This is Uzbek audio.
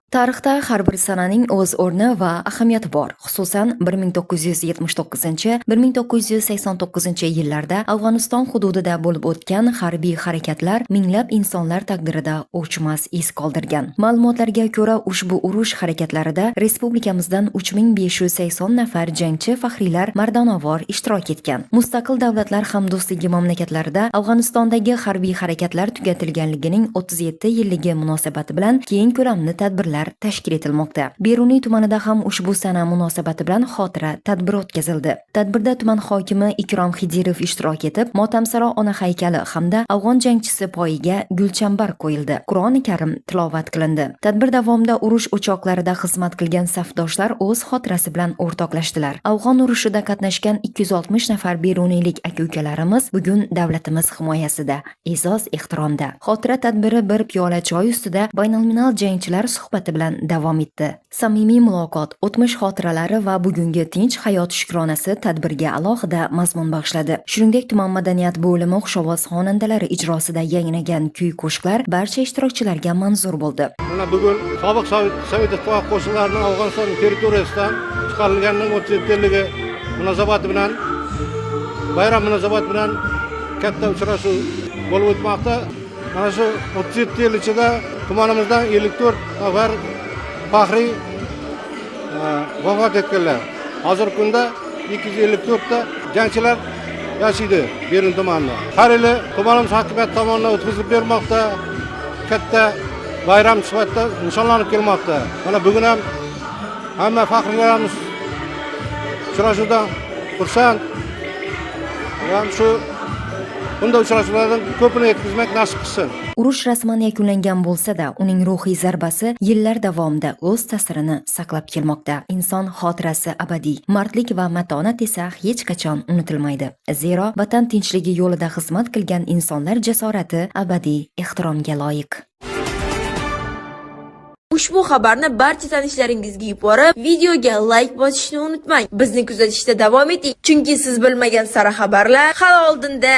Tarixda har bir sananing o'z o'rni va ahamiyati bor. Xususan, 1979-1989 yillarda Afg'oniston hududida bo'lib o'tgan harbiy harakatlar minglab insonlar taqdirida o'chmas iz qoldirgan. Ma'lumotlarga ko'ra, ushbu urush harakatlarida respublikamizdan 3580 nafar jangchi faxriylar mardonavor ishtirok etgan. Mustaqil Davlatlar Hamdo'stligi mamlakatlarida Afg'onistondagi harbiy harakatlar tugatilganligining 37 yilligi munosabati bilan keng ko'lamli tadbirlar tashkil etilmoqda. Beruniy tumanida ham ushbu sana munosabati bilan xotira tadbiri o'tkazildi. Tadbirda tuman hokimi Ikrom Xidirov ishtirok etib, motamsaro ona haykali hamda afg'on jangchisi poyiga gulchambar qo'yildi. Qur'oni Karim tilovat qilindi. Tadbir davomida urush o'choqlarida xizmat qilgan safdoshlar o'z xotirasi bilan o'rtoqlashdilar. Afg'on urushida qatnashgan 260 nafar beruniylik aka-ukalarimiz bugun davlatimiz himoyasida, e'zoz ehtiromda. Xotira tadbiri bir piyola choy ustida baynalminal jangchilar suhbati bilan davom etdi. Samimiy muloqot, o'tmish xotiralari va bugungi tinch hayot shukronasi tadbirga alohida mazmun bag'ishladi. Shuningdek, tuman madaniyat bo'limi xushovoz xonandalari ijrosida yangragan kuy-qo'shiqlar barcha ishtirokchilarga manzur bo'ldi. Mana bugun sobiq Sovet Ittifoqi qo'shinlarining Afg'oniston territoriyasidan chiqarilganining 37 yilligi munosabati bilan, bayram munosabati bilan katta uchrashuv bo'lib o'tmoqda. Mana shu 37 yil ichida tumanimizdan 54 nafar faxriy vafot etganlar. Hozirgi kunda 254 ta jangchilar yashaydi Beruniy tumanida. Har yili tumanimiz hokimiyati tomonidan o'tkazilib bermoqda. Katta bayram sifatida nishonlanib kelmoqda. Mana bugun ham hamma faxriylarimiz uchrashuvdan xursand. Ham shu bunday uchrashuvlardan ko'pini yetkazmak nasib qilsin. Urush rasman yakunlangan bo'lsa-da, uning ruhiy zarbasi yillar davomida o'z ta'sirini saqlab kelmoqda. Inson xotirasi abadiy, mardlik va matonat esa hech qachon unutilmaydi. Zero vatan tinchligi yo'lida xizmat qilgan insonlar jasorati abadiy ehtiromga loyiq. Ushbu xabarni barcha tanishlaringizga yuborib, videoga layk bosishni unutmang. Bizni kuzatishda davom eting, chunki siz bilmagan sara xabarlar hali oldinda.